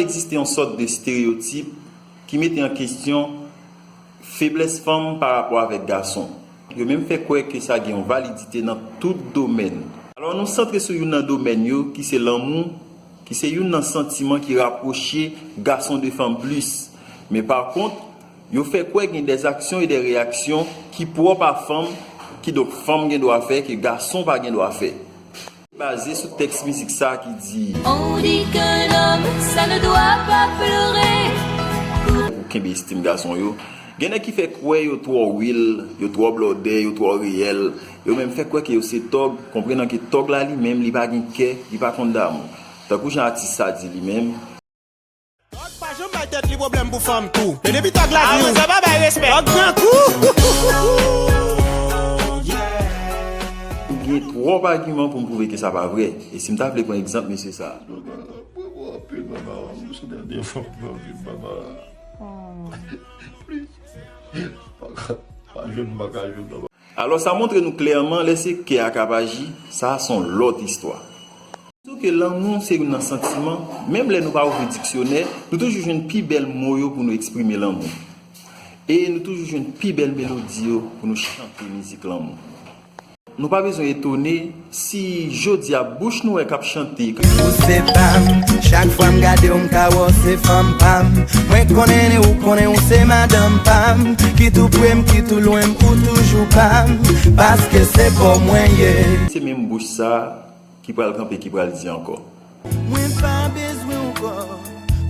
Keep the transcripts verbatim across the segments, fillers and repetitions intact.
Egziste yon sòt de estereyotip ki mete an kesyon feblès fanm pa rapò avèk gason. Yo menm fè kwè ke sa gen yon validite nan tout domèn. Alò, nou santre sou youn nan domèn yo, ki se lanmou, ki se youn nan santiman ki rapwoche gason de fanm plis. Men pa kont, yo fè kwè gen dè aksyon e dè reyaksyon ki pwòp a fanm, kidonk fanm gen dwa fè, ke gason pa gen dwa fè. Baze sou tèks mizik sa ki di, On dit qu'un homme, ça ne doit pas pleurer. Pou kenbe estim gason yo. Gen nèg ki fè kwè yo twò real, yo twò blòdè, yo twò reyèl. Yo menm fè kwè ke yo se tòg, konprenan ke tòg la li menm, li pa gen kè, li pa konn damou. Tankou jan atis sa di li menm. Tòg pa janm bay tèt li pwoblèm pou fanm tou. Men depi tòg la di ou, sa pa bay respè. Tòg gran kou. M gen twòp agiman pou m pwouve ke sa pa vrè. E si m ta vle pran egzanp mesye sa. Mwen anpil mama, m sou dènye fanm nan vi m mama. Plis. Pa ka, pa jwenn, pa ka jwenn mama. Alò, sa montre nou klèman, lè se kè a k ap aji, sa a se yon lòt istwa. Sou ke lanmou se youn nan santiman, menm lè nou pa ouvri diksyonè, nou toujou jwenn pi bèl mo yo pou nou eksprime lanmou. E nou toujou jwenn pi bèl melodi yo pou nou chante mizik lanmou. Nou pa bezwen etone si jodi a bouch nou wè k ap chante. Ou se pa m, chak fwa m gade w, m ka wè w se fanm pa m. Mwen konnen ou konnen ou se madanm pa m. Kit ou pre m, kit ou lwen m, ou toujou pa m. Paske se pa w mwen ye. Se menm bouch sa ki pral kanpe, ki pral di ankò. Mwen pa bezwen w ankò,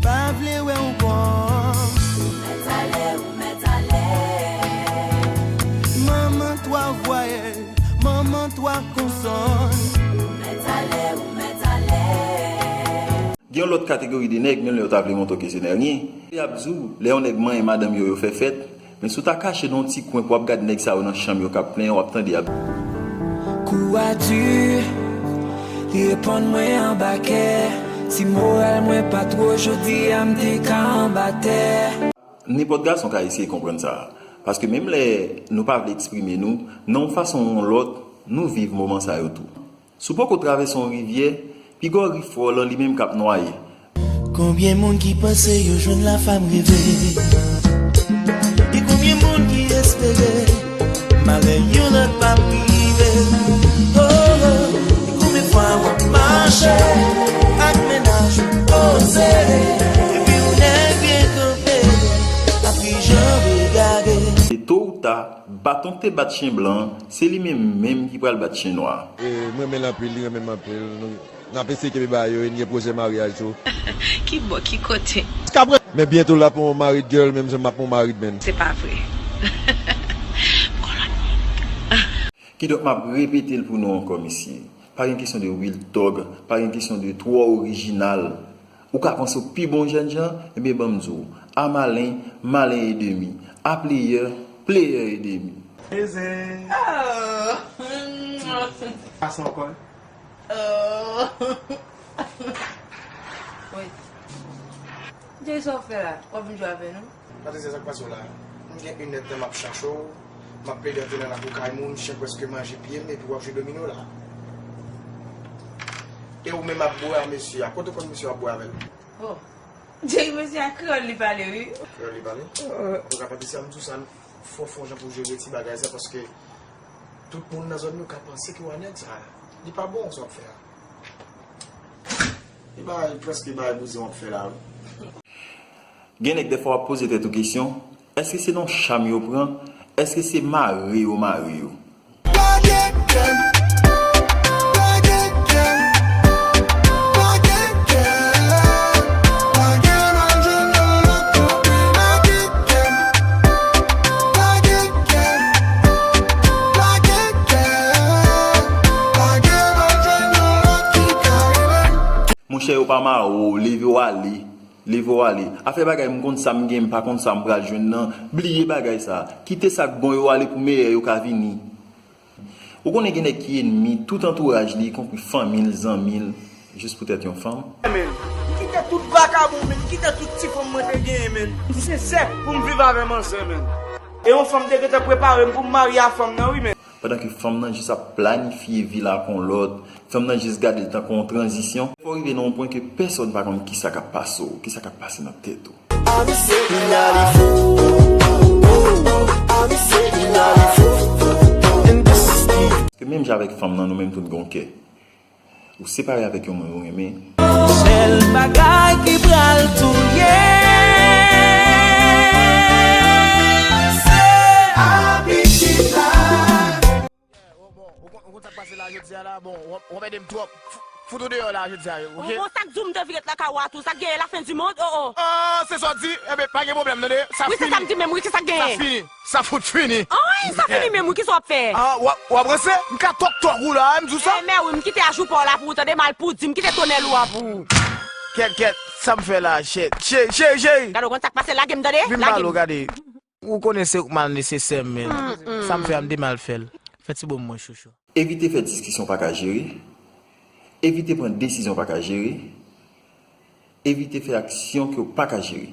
pa vle wè w ankò. Ou mèt ale, ou mèt ale. Manman twa vwayè, manman twa konsòn. Ou mèt ale, ou mèt ale. Gen yon lòt kategori de nèg, menm lè yo ta vle montre w ke se nèg, y ap di w, lè yon nèg manyen madanm yo, yo fè fèt, men si w ta kache nan yon ti kwen pou w ap gade nèg sa yo nan chanm yo k ap plenyen, w ap tande y ap. Kou a di, li reponn mwen anba kè. Si moral mwen pa t wo, jodi a m te ka anba tè. Nenpòt gason ka eseye konprann sa. Paske menm lè nou pa vle eksprime nou, nan yon fason ou yon lòt, nou viv moman sa yo tou. Si w poko travèse yon rivyè, piga w ri fò lan li menm k ap nwaye. Konbyen moun ki panse yo jwenn lafanm reve? E konbyen moun ki espere malè yon lòt p ap rive? Oh, oh, e konbyen fwa w ap mache ak mennaj ou poze, epi yon nèg vyen kanpe ap ri jan regade? E to ou ta, baton k te bat chen blan an, se li menm menm ki pral bat chen nwa a. E, m renmen l anpil, li renmen m anpil. Nou, n ap eseye kenbe bagay yo e n gen pwojè maryaj tou. Ki bò, ki kote? Men byento l ap yon married girl, menm jan m ap yon married man. Se pa vre. Kidonk, m ap repete l pou nou ankò, mesye. Pa gen kesyon de real tòg, pa gen kesyon de twò orijinal. Ou ka panse w pi bon jènjan, ebyen ban m di w, a malen, malen edemi, a player, player edemi. Eze. Oh. Pase ankò. Oh. Wi. Jay, sa w ap fè la? W ap vin jwe avè nou? Patricia, sa k pase w la? M gen inèdtan m ap chache w, m ap plede antre nan lakou kay moun, chen prèske manje pye m, epi w ap jwe domino la. E ou menm ap bwè a mesye a. Kote w konn mesye w ap bwè avè l? Oh. Jay, mesye a kreyòl li pale, wi. Kreyòl li pale? Antouka, Patricia, m di w sa, fò w fè yon jan pou w jere ti bagay sa, paske tout moun nan zòn yo ka panse ke w a nèg sa. Li pa bon, sa w ap fè a. Li bay, prèske bay bouzen w ap fè la, wi. Gen nèg dèfwa w ap poze tèt ou kesyon, èske se nan yon cham yo pran? Èske se mare yo mare yo? Monchè, yo pa mare w, leve w ale. Leve w ale. Afè bagay m konn sa m gen, m pa konn sa m pral jwenn nan, bliye bagay sa. Kite sa k bon yo ale pou meyè yo ka vini. Ou konnen gen nèg ki enmi tout antouraj li, ikonpri fanmi l, zanmi l, jis poutèt yon fanm. Men, m kite tout vakabon, men, m kite tout ti fanm mwen te genyen, men. M sensè pou m viv avè manzè, men. E yon fanm te gentan prepare m pou m marye a fanm nan, wi, men. Pandan ke fanm nan jis ap planifye vi l ak yon lòt, fanm nan jis gade l tankou yon tranzisyon, fò w rive nan yon pwen ke pèsòn pa konn kisa k ap pase w, kisa k ap pase nan tèt ou. Ke menm jan avèk fanm nan, nou menm tout gen yon kè. Ou separe avèk yon moun ou renmen. Sèl bagay ki pral touye se abitid la. Ou konn sa k pase la jodi a la? Bon, w ap ede m twòp. Fout ou deyò la jodi a, oke? Bon, sa k di w m te vire lakay ou a tou, sa k genyen, la fen di mond? Oh, oh. Ah, se sa w di? Enben, pa gen pwoblèm, tande. Sa fini. Wi, se sa m di menm, wi, ki sa k genyen? Sa fini. Sa fout fini. Anyen, sa fini menm, wi, ki sa w ap fè? Ah, w ap, w ap ranse? M ka tòk tòk ou la, m di w sa. Eh, men wi, m kite ajou pa w la pou ou, tande, malpoudi, m kite tonèl ou a pou ou. Kèt, kèt, sa m fè la, chè, chè, chè, chè. Gade, w konn sa k pase, lage m, tande? Vin pale w, gade. Ou konnen se ou k mal nesesè, men. Sa m fè a, m te mal fè l. Fè ti bo m mwen, chouchou. Evite fè diskisyon w pa ka jere. Evite pran desizyon w pa ka jere. Evite fè aksyon ke w pa ka jere.